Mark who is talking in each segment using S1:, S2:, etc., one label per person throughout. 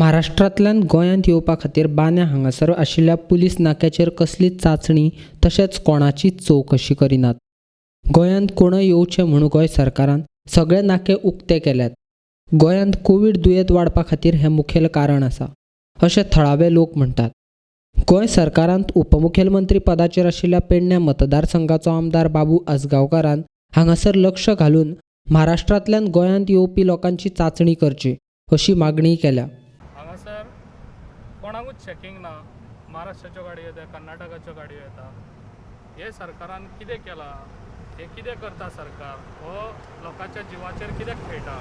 S1: महाराष्ट्रांतल्यान गोंयांत येवपा खातीर बांद्या हांगासर आशिल्ल्या पुलीस नाक्याचेर कसलीच चांचणी तशेंच कोणाचीच चवकशी करिनात. गोंयांत कोणय येवचें म्हूण गोंय सरकारान सगळे नाके उक्ते केल्यात. गोंयांत कोवीड दुयेंत वाडपा खातीर हें मुखेल कारण आसा अशें थळावे लोक म्हणटात. गोंय सरकारांत उपमुखेलमंत्री पदाचेर आशिल्ल्या पेडण्यां मतदारसंघाचो आमदार बाबू आजगांवकारान हांगासर लक्ष घालून महाराष्ट्रांतल्यान गोंयांत येवपी लोकांची चांचणी करची अशी मागणी केल्या.
S2: हांगासर कोणाकूच चॅकींग ना. महाराष्ट्राच्यो गाडयो येता, कर्नाटकाच्यो गाडयो येता. हे सरकारान कितें केलां? हें कितें करता सरकार? हो लोकांच्या जिवाचेर कित्याक खेळटा?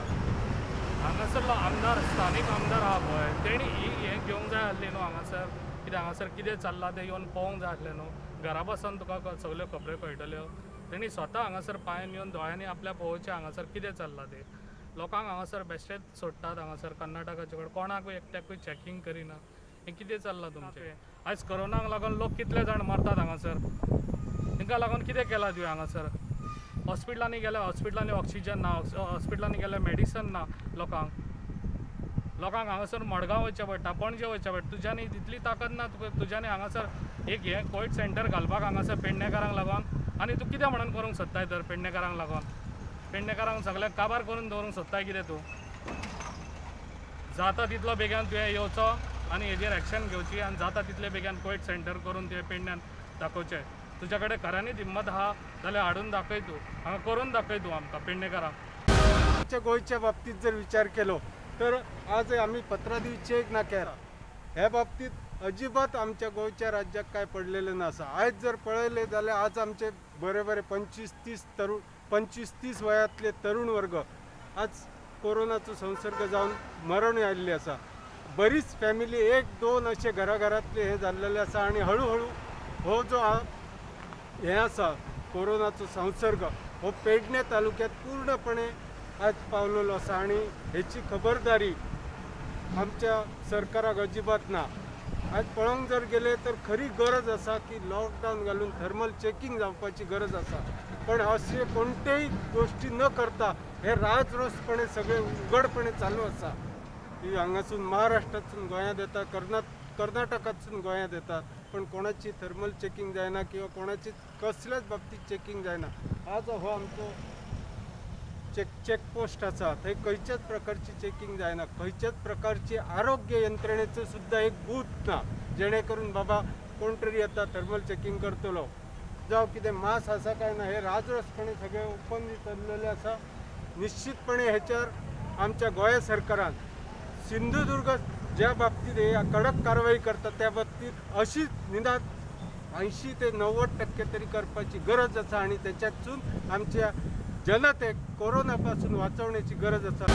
S2: हांगासरलो आमदार, स्थानीक आमदार आहा पळय, तेणी ही हें घेवंक जाय आसलें न्हू. हांगासर कितें, हांगासर कितें चल्लां तें येवन पळोवंक जाय आसलें न्हू. घरा बसून तुका सगल्यो खबऱ्यो कळटल्यो. तेणी स्वता हांगासर पांयान येवन दोळ्यांनी आपल्या पळोवचें हांगासर कितें चल्लां तें. लोकांक हांगासर बेश्टेच सोडटात. हांगासर कर्नाटकाचे कडेन कोणाकूय एकट्याकूय चॅकींग करिना. हें कितें चल्लां तुमचें? आयज कोरोनाक लागून लोक कितले जाण मरतात हांगासर. तांकां लागून कितें केलां तुवें हांगासर? हॉस्पिटलांनी गेल्यार हॉस्पिटलांनी ऑक्सिजन ना, हॉस्पिटलांनी गेल्यार मेडिसन ना. लोकांक लोकांक हांगासर मडगांव वयचें पडटा, पणजे वयचें पडटा. तुज्यानी तितली ताकद ना तुका तुज्यानी हांगासर एक हें कोवीड सेंटर घालपाक हांगासर पेडणेकारांक लागून. आनी तूं कितें म्हणून करूंक सोदताय तर पेडणेकारांक लागून? पेडणेकारांक सगळ्याक काबार करून दवरूंक सोदताय कितें तूं? जाता तितलो बेगीन तुवें येवचो आनी हेजेर एक्शन घेवची आनी जाता तितले बेगीन कोवीड सेंटर करून तुवें पेडण्यान दाखोवचें. तुज्या कडेन खऱ्यांनीच हिम्मत आहा जाल्यार हाडून दाखय तूं हांगा, करून दाखय तूं आमकां पेडणेकारांक.
S3: आमच्या गोंयच्या बाबतीत जर विचार केलो तर आज आमी पत्रादेवी चेक नाक्यार. ह्या बाबतीत अजिबात आमच्या गोंयच्या राज्याक काय पडलेलें नासा. आयज जर पळयलें जाल्यार आज आमचे बरे बरे 25-30 तरुण, 25-30 वयातले तरुण वर्ग आज कोरोनाचो संसर्ग जावन मरण आयिल्ले आसा. बरीच फॅमिली एक दोन अशे घराघरांतले हे जाल्लेले आसा आनी हळू हळू हो जो हें आसा, कोरोनाचो संसर्ग हो पेडणे तालुक्यात पूर्णपणे आज पावलेलो आसा आनी हेची खबरदारी आमच्या सरकाराक अजिबात ना. आज पळोवंक जर गेले तर खरी गरज आसा की लॉकडावन घालून थर्मल चेकिंग जावपाची गरज आसा, पण अशे कोणतेय गोश्टी न करता हे राजरोसपणे सगळे उघडपणे चालू आसा की हांगासून महाराष्ट्रातसून गोंयांत येता, कर्नाटकातसून गोंयांत येता, पण कोणाची थर्मल चेकिंग जायना किंवा कोणाची कसल्याच बाबतीत चेकिंग जायना. आज हो आमचो चेकपोस्ट आसा, थंय खंयच्याच प्रकारची चेकिंग जायना. खंयच्याच प्रकारची आरोग्य यंत्रणेचो सुद्दां एक बूथ ना, जेणे करून बाबा कोण तरी येता, थर्मल चेकिंग करतलो जावं कितें, मास्क आसा काय ना, हे राजरोसपणे सगळें ओपन चल्लेलें आसा. निश्चितपणे हेच्यार आमच्या गोंय सरकारान सिंधुदुर्ग ज्या बाबतीत हे कडक कारवाई करता त्या बाबतीत अशीच निदान 80 ते 90% तरी करपाची गरज आसा आनी त्याच्यातसून आमच्या जनतेक कोरोना पासून वाचवण्याची गरज आसा.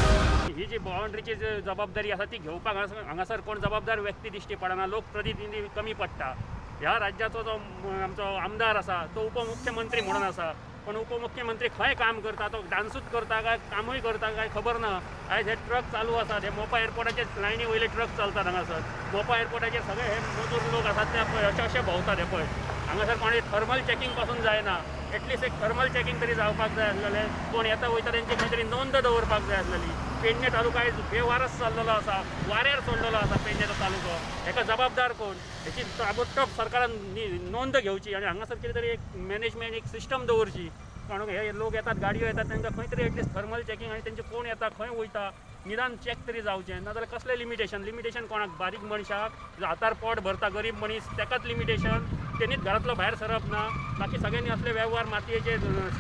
S4: ही जी बाउंड्रीची जी जबाबदारी आसा ती घेवपाक हांगासर कोण जबाबदार व्यक्ती दिश्टी पडना. लोकप्रतिनिधी कमी पडटा. ह्या राज्याचो जो आमचो आमदार आसा तो उपमुख्यमंत्री म्हणून आसा, पण उपमुख्यमंत्री खंय काम करता? तो डान्सूच करता काय कामूय करता काय खबर ना. आयज हे ट्रक चालू आसात, हे मोपा एअरपोर्टाचे लायनी वयले ट्रक चलतात. हांगासर मोपा एअरपोर्टाचेर सगळे हे मजूर लोक आसात ते पळय अशे अशे भोंवतात. हे पळय, हांगासर कोणी थर्मल चॅकिंग पासून जायना. एटलिस्ट एक थर्मल चॅकिंग तरी जावपाक जाय आसलेलें. कोण येता वयता तेंची खंय तरी नोंद दवरपाक जाय आसलेली. पेडणे तालुका आयज बेवारस जाल्लेलो आसा, वाऱ्यार सोडलेलो आसा पेडणेचो तालुको. हेका जबाबदार कोण हेची ताबडतोब सरकारान नोंद घेवची आनी हांगासर कितें तरी एक मॅनेजमेंट, एक सिस्टम दवरची. कारण हे लोक येतात, गाडयो येतात, तांकां खंय तरी एटलिस्ट थर्मल चॅकिंग आनी तेंचे कोण येता, खंय वयता, निदान चॅक तरी जावचें. नाजाल्यार कसलें लिमिटेशन? लिमिटेशन कोणाक? बारीक मनशाक जो हातार पोट भरता, गरीब मनीस, तेकाच लिमिटेशन. तेणीच घरांतलो भायर सरप ना. बाकी सगळ्यांनी असले वेव्हार मातयेचे,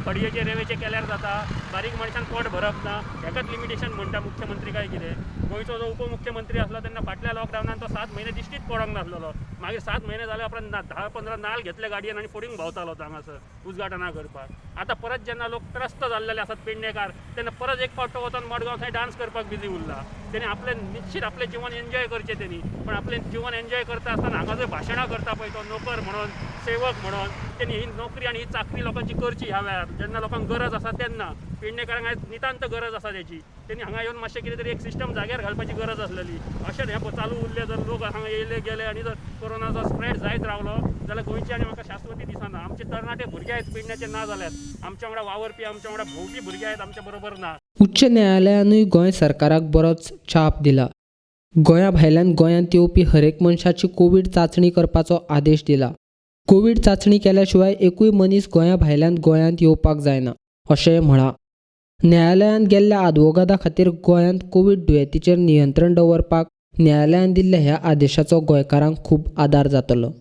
S4: खडयेचे, रेवेचे केल्यार जाता. बारीक मनशान पोट भरप ना, हेकाच लिमिटेशन म्हणटा मुख्यमंत्री काय कितें? गोंयचो जो उपमुख्यमंत्री आसलो तेन्ना फाटल्या लॉकडावनान तो 7 म्हयने दिश्टीच पडोंक नासलेलो. मागीर 7 म्हयने जाले उपरांत 10-15 नाल घेतले गाडयेन आनी फोडींग भोंवतालो तो हांगासर उद्घाटनां करपाक. आतां परत जेन्ना लोक त्रस्त जाल्लेले आसात पेडणेकार, तेन्ना परत एक फावट तो वचोन मडगांव थंय डान्स करपाक बिजी उरला. तेणी आपलें निश्चित आपलें जिवन एन्जॉय करचें तेणी, पण आपलें जिवन एन्जॉय करता आसतना हांगा जर भाशणां करता पळय तो नोकर म्हणून, सेवक म्हणून, तेणी ही नोकरी आनी ही चाकरी लोकांची करची ह्या वेळार जेन्ना लोकांक गरज आसा तेन्ना. पेडणेकारांक आयज नितांत गरज आसा तेची. तेणी हांगा येवन मातशें कितें तरी एक सिस्टम जाग्यार घालपाची गरज आसलेली. अशें हें चालू उरलें जर, लोक हांगा येयले गेले आनी जर कोरोनाचो स्प्रेड जायत रावलो जाल्यार गोंयची आनी म्हाका शाश्वती दिसना. आमचे तरणाटे भुरगे आयज पेडण्याचे ना जाल्यात. आमच्या वांगडा वावरपी, आमच्या वांगडा भोंवपी भुरगे आयज आमच्या बरोबर ना.
S1: उच्च न्यायालयानूय गोंय सरकाराक बरोच चाप दिला. गोंया भायल्यान गोंयांत येवपी हरेक मनशाची कोवीड चांचणी करपाचो आदेश दिला. कोवीड चांचणी केल्या शिवाय एकूय मनीस गोंया भायल्यान गोंयांत येवपाक जायना अशेंय म्हळां. न्यायालयांत गेल्ल्या आदवोगादा खातीर गोंयांत कोवीड दुयेंतीचेर नियंत्रण दवरपाक न्यायालयान दिल्ल्या ह्या आदेशाचो गोंयकारांक खूब आदार जातलो.